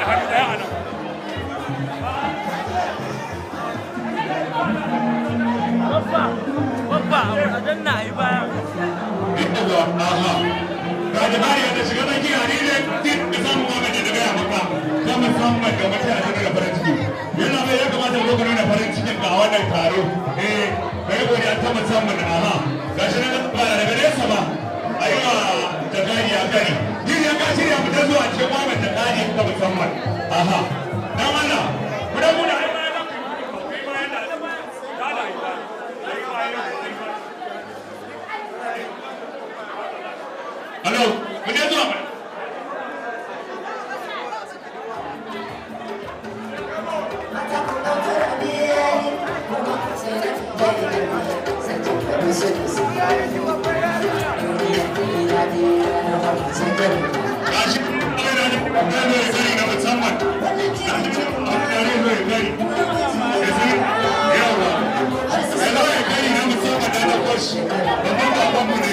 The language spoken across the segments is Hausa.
da hannu ɗaya a nan. Babba, babba, a danna a yi baya. Ga jama'a da shiga tsakiya ni ne duk da samun magani da gaya maka ta musamman da mace a cikin da farin ciki. Yana mai ya kamata mu zo nuna farin cikin ga wannan taro. Eh, kai godiya ta musamman aha. Ga shi nan ba daga nesa ba. Ayi wa jakari ya kari. Ni ya ka shirya mu ta zuwa cikin wannan jakari ta musamman. Aha. Dan Allah, ku dan mu da Ai baya za ku yi, kai bayan da da ai baya. Ai baya, ai baya. Alo, mu je zuwa mana. Gashi yana da kari na musamman. Gashi yana da kari. Yawa. Yana da kari na musamman da na kwashi. Babban babanmu ne.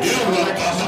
Yawa, aha.